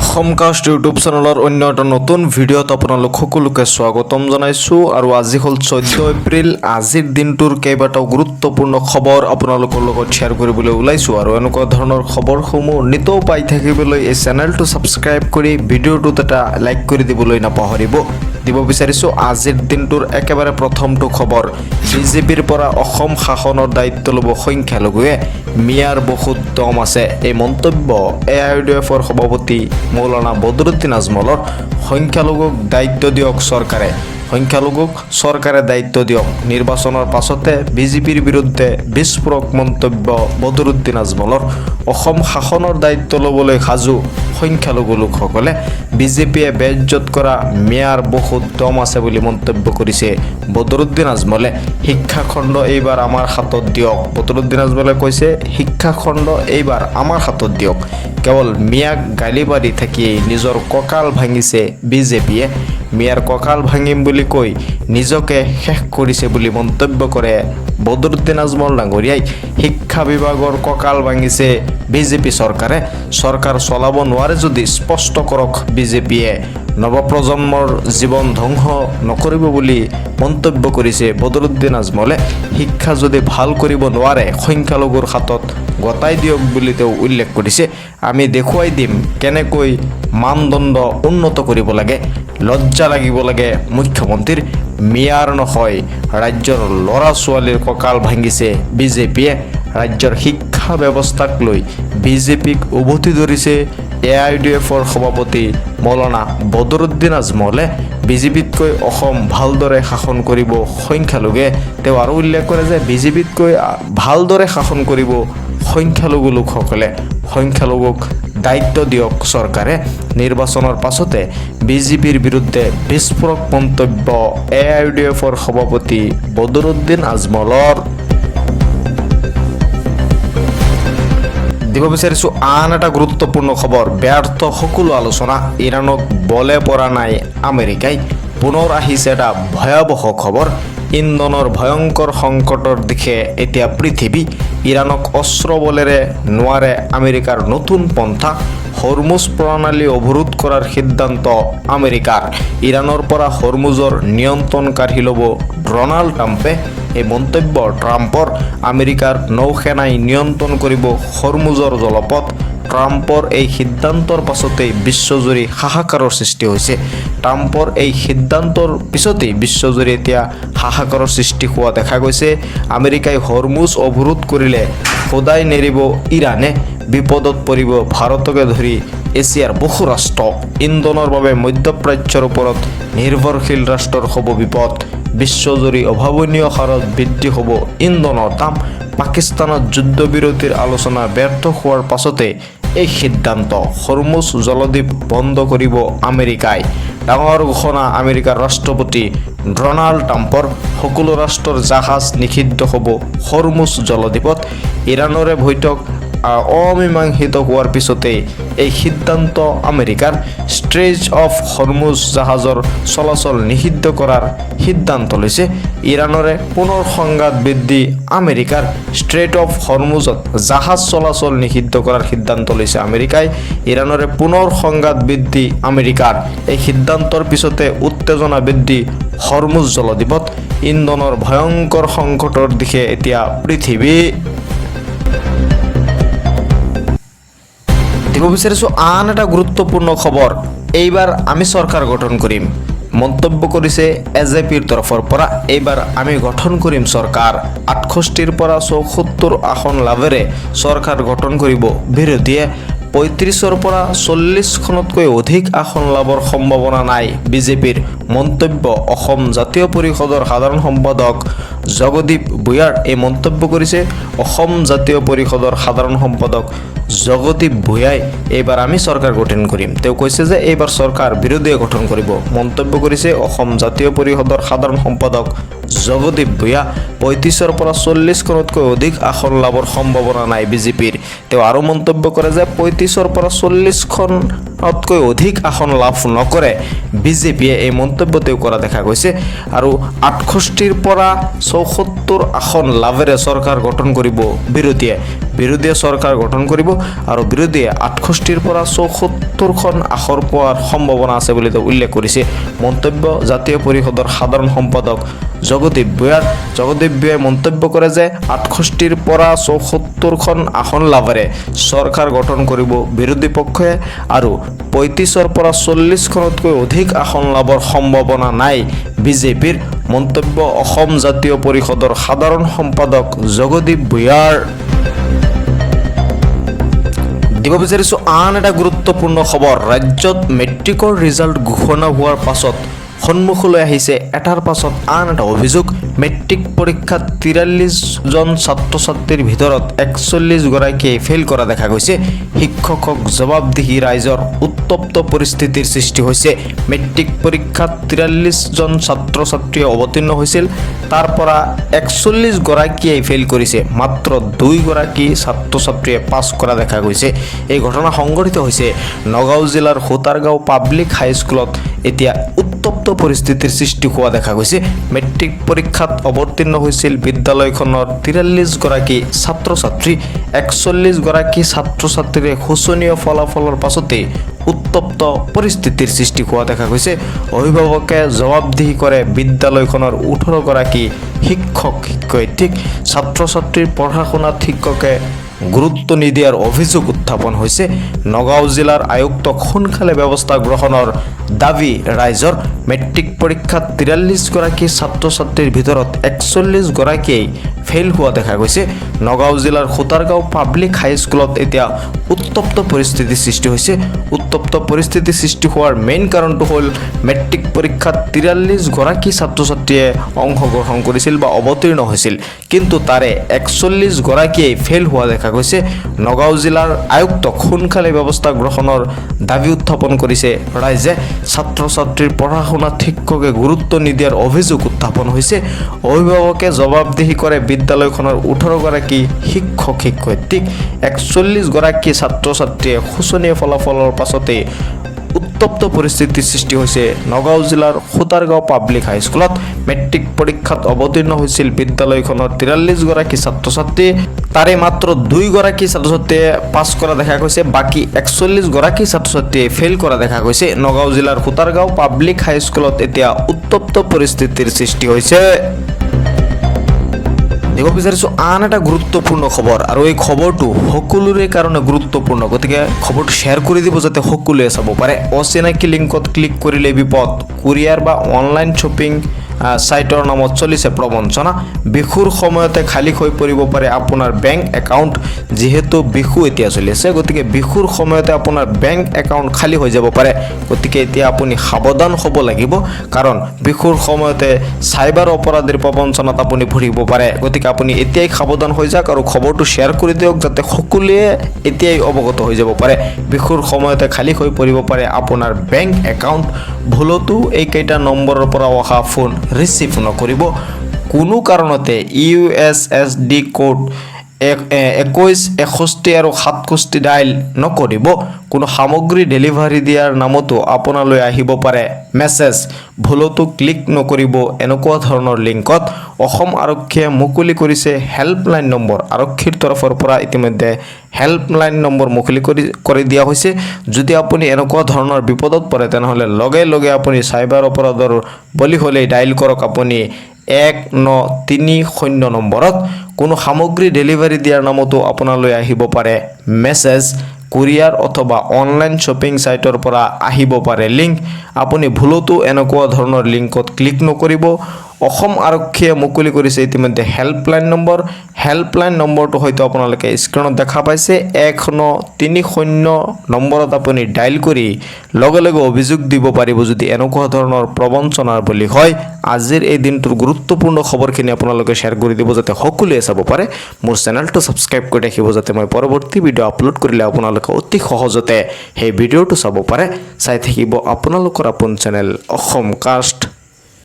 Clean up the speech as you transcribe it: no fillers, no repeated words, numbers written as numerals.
Assam caste YouTube চেনেলৰ অন্য এটা নতুন ভিডিঅ'ত আপোনালোক সকলোকে স্বাগতম জনাইছোঁ। আৰু আজি হ'ল 14 এপ্ৰিল। আজিৰ দিনটোৰ কেইবাটাও গুৰুত্বপূৰ্ণ খবৰ আপোনালোকৰ লগত শ্বেয়াৰ কৰিবলৈ ওলাইছোঁ। আৰু এনেকুৱা ধৰণৰ খবৰসমূহ নিতৌ পাই থাকিবলৈ এই চেনেলটো ছাবস্ক্ৰাইব কৰি ভিডিঅ'টোত এটা লাইক কৰি দিবলৈ নাপাহৰিব। দিব বিচাৰিছোঁ আজিৰ দিনটোৰ একেবাৰে প্ৰথমটো খবৰ। বিজেপিৰ পৰা অসম শাসনৰ দায়িত্ব ল'ব সংখ্যালঘুৱে, মিয়াৰ বহুত দম আছে, এই মন্তব্য এ I U D এফৰ সভাপতি মৌলানা বদৰুদ্দিন আজমলৰ। সংখ্যালঘুক দায়িত্ব দিয়ক চৰকাৰে, সংখ্যালঘুক চৰকাৰে দায়িত্ব দিয়ক। নিৰ্বাচনৰ পাছতে বিজেপিৰ বিৰুদ্ধে বিস্ফোৰক মন্তব্য বদৰুদ্দিন আজমলৰ। অসম শাসনৰ দায়িত্ব ল'বলৈ সাজু সংখ্যালঘু লোকসকলে। বিজেপিয়ে বেজ্জত কৰা মিয়াৰ বহুত দম আছে বুলি মন্তব্য কৰিছে বদৰুদ্দিন আজমলে। শিক্ষাখণ্ড এইবাৰ আমাৰ হাতত দিয়ক। বদৰুদ্দিন আজমলে কৈছে, শিক্ষাখণ্ড এইবাৰ আমাৰ হাতত দিয়ক। কেৱল মিয়াক গালি পাৰি থাকিয়েই নিজৰ কঁকাল ভাঙিছে বিজেপিয়ে। মিয়াৰ কঁকাল ভাঙিম বুলি কৈ নিজকে শেষ কৰিছে বুলি মন্তব্য কৰে বদৰুদ্দিন আজমল ডাঙৰীয়াই। শিক্ষা বিভাগৰ কঁকাল ভাঙিছে বিজেপি চৰকাৰে। চৰকাৰ চলাব নোৱাৰে যদি স্পষ্ট কৰক বিজেপিয়ে। নৱপ্ৰজন্মৰ জীৱন ধ্বংস নকৰিব বুলি মন্তব্য কৰিছে বদৰুদ্দিন আজমলে। শিক্ষা যদি ভাল কৰিব নোৱাৰে, সংখ্যালঘুৰ হাতত গতাই দিয়ক বুলি তেওঁ উল্লেখ কৰিছে। আমি দেখুৱাই দিম কেনেকৈ মানদণ্ড উন্নত কৰিব লাগে। লজ্জা লাগিব লাগে মুখ্যমন্ত্ৰীৰ। মিয়াৰ নহয়, ৰাজ্যৰ ল'ৰা ছোৱালীৰ কঁকাল ভাঙিছে বিজেপিয়ে। ৰাজ্যৰ শিক্ষা ব্যৱস্থাক লৈ বিজেপিক উভতি ধৰিছে এ I U D এফৰ সভাপতি মৌলানা বদৰুদ্দিন আজমলে। বিজেপিতকৈ অসম ভালদৰে শাসন কৰিব সংখ্যালঘুৱে। তেওঁ আৰু উল্লেখ কৰে যে বিজেপিতকৈ ভালদৰে শাসন কৰিব সংখ্যালঘু লোকসকলে। সংখ্যালঘুক দায়িত্ব দিয়ক চৰকাৰে। নিৰ্বাচনৰ পাছতে বিজেপিৰ বিৰুদ্ধে বিস্ফোৰক মন্তব্য এ I U D এফৰ সভাপতি বদৰুদ্দিন আজমলৰ। দিব বিচাৰিছোঁ আন এটা গুৰুত্বপূৰ্ণ খবৰ। ব্যৰ্থ সকলো আলোচনা, ইৰাণক বলে পৰা নাই আমেৰিকাই। পুনৰ আহিছে এটা ভয়াৱহ খবৰ। ইন্ধনৰ ভয়ংকৰ সংকটৰ দিশে এতিয়া পৃথিৱী। ইৰাণক অস্ত্ৰ বলেৰে নোৱাৰে, আমেৰিকাৰ নতুন পন্থা। হৰমুজ প্ৰণালী অৱৰোধ কৰাৰ সিদ্ধান্ত আমেৰিকাৰ। ইৰাণৰ পৰা হৰমুজৰ নিয়ন্ত্ৰণ কাঢ়ি ল'ব ডনাল্ড ট্ৰাম্পে, এই মন্তব্য ট্ৰাম্পৰ। আমেৰিকাৰ নৌসেনাই নিয়ন্ত্ৰণ কৰিব হৰমুজৰ জলপথ। ট্ৰাম্পৰ এই সিদ্ধান্তৰ পাছতেই বিশ্বজুৰি হাহাকাৰৰ সৃষ্টি হৈছে। ট্ৰাম্পৰ এই সিদ্ধান্তৰ পিছতেই বিশ্বজুৰি এতিয়া হাহাকাৰৰ সৃষ্টি হোৱা দেখা গৈছে। আমেৰিকাই হৰমুজ অৱৰোধ কৰিলে সদায় নেৰিব ইৰাণে। বিপদত পৰিব ভাৰতকে ধৰি এছিয়াৰ বহু ৰাষ্ট্ৰ। ইন্ধনৰ বাবে মধ্যপ্ৰাচ্যৰ ওপৰত নিৰ্ভৰশীল ৰাষ্ট্ৰৰ হ'ব বিপদ। বিশ্বজুৰি অভাৱনীয় হাৰত বৃদ্ধি হ'ব ইন্ধনৰ দাম। পাকিস্তানত যুদ্ধবিৰতিৰ আলোচনা ব্যৰ্থ হোৱাৰ পাছতে এই সিদ্ধান্ত। হৰমুজ জলদ্বীপ বন্ধ কৰিব আমেৰিকাই। ডাঙৰ ঘোষণা আমেৰিকাৰ ৰাষ্ট্ৰপতি ডনাল্ড ট্ৰাম্পৰ। সকলো ৰাষ্ট্ৰৰ জাহাজ নিষিদ্ধ হ'ব হৰমুজ জলদ্বীপত। ইৰাণৰে বৈঠক অমীমাংসিত হোৱাৰ পিছতেই এই সিদ্ধান্ত আমেৰিকাৰ। ষ্ট্ৰেইট অফ হৰমুজ জাহাজৰ চলাচল নিষিদ্ধ কৰাৰ সিদ্ধান্ত লৈছে। ইৰাণৰে পুনৰ সংঘাত বৃদ্ধি আমেৰিকাৰ। ষ্ট্ৰেইট অফ হৰমুজত জাহাজ চলাচল নিষিদ্ধ কৰাৰ সিদ্ধান্ত লৈছে আমেৰিকাই। ইৰাণৰে পুনৰ সংঘাত বৃদ্ধি আমেৰিকাৰ। এই সিদ্ধান্তৰ পিছতে উত্তেজনা বৃদ্ধি হৰমুজ জলদ্বীপত। ইন্ধনৰ ভয়ংকৰ সংকটৰ দিশে এতিয়া পৃথিৱী। দিব বিচাৰিছোঁ আন এটা গুৰুত্বপূৰ্ণ খবৰ। এইবাৰ আমি চৰকাৰ গঠন কৰিম, মন্তব্য কৰিছে এ জে পিৰ তৰফৰ পৰা। এইবাৰ আমি গঠন কৰিম চৰকাৰ। 68ৰ পৰা 74 আসন লাভেৰে চৰকাৰ গঠন কৰিব বিৰোধীয়ে। 35ৰ পৰা 40খনতকৈ অধিক আসন লাভৰ সম্ভাৱনা নাই বিজেপিৰ, মন্তব্য অসম জাতীয় পৰিষদৰ সাধাৰণ সম্পাদক জগদীপ ভূঞাৰ। এই মন্তব্য কৰিছে অসম জাতীয় পৰিষদৰ সাধাৰণ সম্পাদক জগদীপ ভূঞাই। এইবাৰ আমি চৰকাৰ গঠন কৰিম। তেওঁ কৈছে যে এইবাৰ চৰকাৰ বিৰোধীয়ে গঠন কৰিব, মন্তব্য কৰিছে অসম জাতীয় পৰিষদৰ সাধাৰণ সম্পাদক জগদীপ ভূঞা। 35ৰ পৰা 40খনতকৈ অধিক আসন লাভৰ সম্ভাৱনা নাই বিজেপিৰ। তেওঁ আৰু মন্তব্য কৰে যে 35ৰ পৰা 40খনতকৈ অধিক আসন লাভ নকৰে বিজেপিয়ে, এই মন্তব্য তেওঁ কৰা দেখা গৈছে। আৰু 68ৰ পৰা 74 আসন লাভেৰে চৰকাৰ গঠন কৰিব বিৰোধীয়ে। বিৰোধীয়ে চৰকাৰ গঠন কৰিব আৰু বিৰোধীয়ে 68ৰ পৰা 74খন আসন পোৱাৰ সম্ভাৱনা আছে বুলি তেওঁ উল্লেখ কৰিছে। মন্তব্য জাতীয় পৰিষদৰ সাধাৰণ সম্পাদক জগদীপ ভূঞাৰ। জগদীপ ভূঞাই মন্তব্য কৰে যে 68ৰ পৰা 74খন আসন লাভেৰে চৰকাৰ গঠন কৰিব বিৰোধী পক্ষই আৰু 35ৰ পৰা 40খনতকৈ অধিক আসন লাভৰ সম্ভাৱনা নাই বিজেপিৰ। মন্তব্য অসম জাতীয় পৰিষদৰ সাধাৰণ সম্পাদক জগদীপ ভূঞাৰ। দিব বিচাৰিছোঁ আন এটা গুৰুত্বপূৰ্ণ খবৰ। ৰাজ্যত মেট্ৰিকৰ ৰিজাল্ট ঘোষণা হোৱাৰ পাছত সন্মুখলৈ আহিছে এটাৰ পাছত আন এটা অভিযোগ। মেট্ৰিক পৰীক্ষাত 43জন ছাত্ৰ ছাত্ৰীৰ ভিতৰত 41গৰাকীয়ে ফেইল কৰা দেখা গৈছে। শিক্ষকক জবাবদিহি ৰাইজৰ উত্তপ্ত পৰিস্থিতিৰ সৃষ্টি হৈছে। মেট্ৰিক পৰীক্ষাত 43জন ছাত্ৰ ছাত্ৰীয়ে অৱতীৰ্ণ হৈছিল, তাৰ পৰা 41গৰাকীয়ে ফেইল কৰিছে। মাত্ৰ দুইগৰাকী ছাত্ৰ ছাত্ৰীয়ে পাছ কৰা দেখা গৈছে। এই ঘটনা সংঘটিত হৈছে নগাঁও জিলাৰ সূতাৰগাঁও পাব্লিক হাইস্কুলত। এতিয়া উত্তপ্ত পৰিস্থিতিৰ সৃষ্টি হোৱা দেখা গৈছে। মেট্ৰিক পৰীক্ষাত অৱতীৰ্ণ হৈছিল বিদ্যালয়খনৰ 43গৰাকী ছাত্ৰ ছাত্ৰী। 41গৰাকী ছাত্ৰ ছাত্ৰীৰে শোচনীয় ফলাফলৰ পাছতেই উত্তপ্ত পৰিস্থিতিৰ সৃষ্টি হোৱা দেখা গৈছে। অভিভাৱকে জবাবদিহি কৰে বিদ্যালয়খনৰ 18গৰাকী শিক্ষক শিক্ষয়িত্ৰীক। ছাত্ৰ ছাত্ৰীৰ পঢ়া শুনাত শিক্ষকে গুৰুত্ব নিদিয়াৰ অভিযোগ উত্থাপন হৈছে। নগাঁও জিলাৰ আয়ুক্তক সোনকালে ব্যৱস্থা গ্ৰহণৰ দাবী ৰাইজৰ। মেট্ৰিক পৰীক্ষাত 43গৰাকী ছাত্ৰ ছাত্ৰীৰ ভিতৰত 41গৰাকীয়েই ফেইল হোৱা দেখা গৈছে। নগাঁও জিলাৰ সূতাৰগাঁও পাব্লিক হাইস্কুলত এতিয়া উত্তপ্ত পৰিস্থিতিৰ সৃষ্টি হৈছে। উত্তপ্ত পৰিস্থিতি সৃষ্টি হোৱাৰ মেইন কাৰণটো হ'ল মেট্ৰিক পৰীক্ষাত 43গৰাকী ছাত্ৰ ছাত্ৰীয়ে অংশগ্ৰহণ কৰিছিল বা অৱতীৰ্ণ হৈছিল, কিন্তু তাৰে 41গৰাকীয়েই ফেইল হোৱা দেখা গৈছে। নগাঁও জিলাৰ আয়ুক্তক সোনকালে ব্যৱস্থা গ্ৰহণৰ দাবী উত্থাপন কৰিছে ৰাইজে। ছাত্ৰ ছাত্ৰীৰ পঢ়া শুনাত শিক্ষকে গুৰুত্ব নিদিয়াৰ অভিযোগ উত্থাপন হৈছে। অভিভাৱকে জবাবদিহি কৰে বিদ্যালয়খনৰ 18গৰাকী শিক্ষক শিক্ষয়িত্ৰীক। 41গৰাকী ছাত্ৰ ছাত্ৰীয়ে শোচনীয় ফলাফলৰ পাছতেই উত্তপ্ত পৰিস্থিতিৰ সৃষ্টি হৈছে নগাঁও জিলাৰ সূতাৰগাঁও পাব্লিক হাইস্কুলত। মেট্ৰিক পৰীক্ষাত অৱতীৰ্ণ হৈছিল বিদ্যালয়খনৰ 43গৰাকী ছাত্ৰ ছাত্ৰী। তাৰে মাত্ৰ দুইগৰাকী ছাত্ৰ ছাত্ৰীয়ে পাছ কৰা দেখা গৈছে, বাকী 41গৰাকী ছাত্ৰ ছাত্ৰীয়ে ফেইল কৰা দেখা গৈছে। নগাঁও জিলাৰ সূতাৰগাঁও পাব্লিক হাইস্কুলত এতিয়া উত্তপ্ত পৰিস্থিতিৰ সৃষ্টি হৈছে। দিব বিচাৰিছোঁ আন এটা গুৰুত্বপূৰ্ণ খবৰ আৰু এই খবৰটো সকলোৰে কাৰণে গুৰুত্বপূৰ্ণ, গতিকে খবৰটো শ্বেয়াৰ কৰি দিব যাতে সকলোৱে চাব পাৰে। অচিনাকি লিংকত ক্লিক কৰিলে বিপদ। কুৰিয়াৰ বা অনলাইন শ্বপিং ছাইটৰ নামত চলিছে প্ৰবঞ্চনা। বিহুৰ সময়তে খালী হৈ পৰিব পাৰে আপোনাৰ বেংক একাউণ্ট। যিহেতু বিহু এতিয়া চলি আছে, গতিকে বিহুৰ সময়তে আপোনাৰ বেংক একাউণ্ট খালী হৈ যাব পাৰে। গতিকে এতিয়া আপুনি সাৱধান হ'ব লাগিব, কাৰণ বিহুৰ সময়তে চাইবাৰ অপৰাধীৰ প্ৰবঞ্চনাত আপুনি ভৰিব পাৰে। গতিকে আপুনি এতিয়াই সাৱধান হৈ যাওক আৰু খবৰটো শ্বেয়াৰ কৰি দিয়ক যাতে সকলোৱে এতিয়াই অৱগত হৈ যাব পাৰে। বিহুৰ সময়তে খালী হৈ পৰিব পাৰে আপোনাৰ বেংক একাউণ্ট। ভুলতো এইকেইটা নম্বৰৰ পৰা অহা ফোন ৰিচিভ নকৰিব। কোনো কাৰণতে ইউএছএছডি কোড 21, 61 আৰু 67 ডাইল নকৰিব। কোনো সামগ্ৰী ডেলিভাৰী দিয়াৰ নামতো আপোনালৈ আহিব পাৰে মেছেজ। ভুলতো ক্লিক নকৰিব এনেকুৱা ধৰণৰ লিংকত। অসম আৰক্ষীয়ে মুকলি কৰিছে হেল্পলাইন নম্বৰ। আৰক্ষীৰ তৰফৰ পৰা ইতিমধ্যে হেল্পলাইন নম্বৰ মুকলি কৰি দিয়া হৈছে। যদি আপুনি এনেকুৱা ধৰণৰ বিপদত পৰে, তেনেহ'লে লগে লগে আপুনি চাইবাৰ অপৰাধৰ বলি হ'লেই ডাইল কৰক আপুনি 1930 নম্বৰত। কোনো সামগ্ৰী ডেলিভাৰী দিয়াৰ নামতো আপোনালৈ আহিব পাৰে মেছেজ। কুৰিয়াৰ অথবা অনলাইন শ্বপিং ছাইটৰ পৰা আহিব পাৰে লিংক। আপুনি ভুলতো এনেকুৱা ধৰণৰ লিংকত ক্লিক নকৰিব। অসম আৰক্ষীয়ে মুকলি কৰিছে ইতিমধ্যে হেল্পলাইন নম্বৰ। হেল্পলাইন নম্বৰটো হয়তো আপোনালোকে স্ক্ৰীণত দেখা পাইছে। 1930 নম্বৰত আপুনি ডাইল কৰি লগে লগে অভিযোগ দিব পাৰিব যদি এনেকুৱা ধৰণৰ প্ৰবঞ্চনাৰ বলি হয়। আজিৰ এই দিনটোৰ গুৰুত্বপূৰ্ণ খবৰখিনি আপোনালোকে শ্বেয়াৰ কৰি দিব যাতে সকলোৱে চাব পাৰে। মোৰ চেনেলটো ছাবস্ক্ৰাইব কৰি ৰাখিব যাতে মই পৰৱৰ্তী ভিডিঅ' আপলোড কৰিলে আপোনালোকে অতি সহজতে সেই ভিডিঅ'টো চাব পাৰে। চাই থাকিব আপোনালোকৰ আপোন চেনেল অসম কাষ্ট।